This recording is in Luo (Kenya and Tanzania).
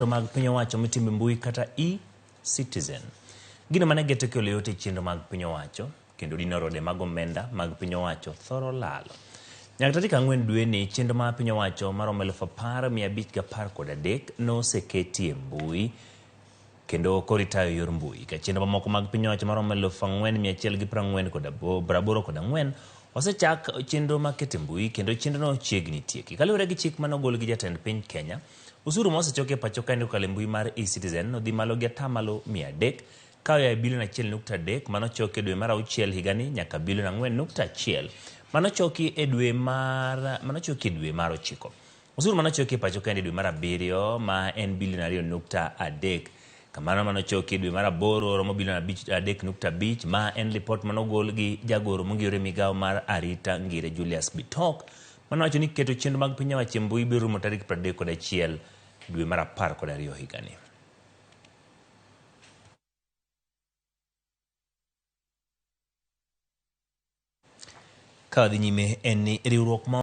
Mag piny owacho mitimo e mbui kata e-Citizen. Gino mane geto kelo yot e chenro mag piny owacho kendo dino rode mag omenda mag piny owacho thoro lalo. Nyaka tarik 4 dweni, chenro mar piny owacho maromo 10,513 noseketi e mbui kendo koro itayo yor mbui. Ka chenro mamoko mag piny owacho maromo 4,184 osechak chenro mar keto e mbui kendo chenrono chiegni tieki. Kaluwore gi chik mane ogol gi jatend piny Kenya, osuru ma osechoki e pacho kaendi kokalo e mbui mar e-Citizen odhi malo gi atamalo 300 ka oa e bilion 1.3 mane ochoki e dwe mar auchiel higani nyaka bilion 4.1 mane ochoki e dwe mar mane ochoki e dwe mar ochiko. Osuru mane ochoki e pacho kaendi e dwe mar abiriyo ma en bilion 2.3 kamano mane ochoki e dwe mar aboro romo bilion 3.5. Ma en lipot mane ogol gi jagoro mongirore migawo mar arita ngire Julius Bitok mane owacho ni keto chenro mag piny owacho e mbui biro rumo tarik 31 dwe mar 12 higani. Ka wadhi nyime en ni riwruok ma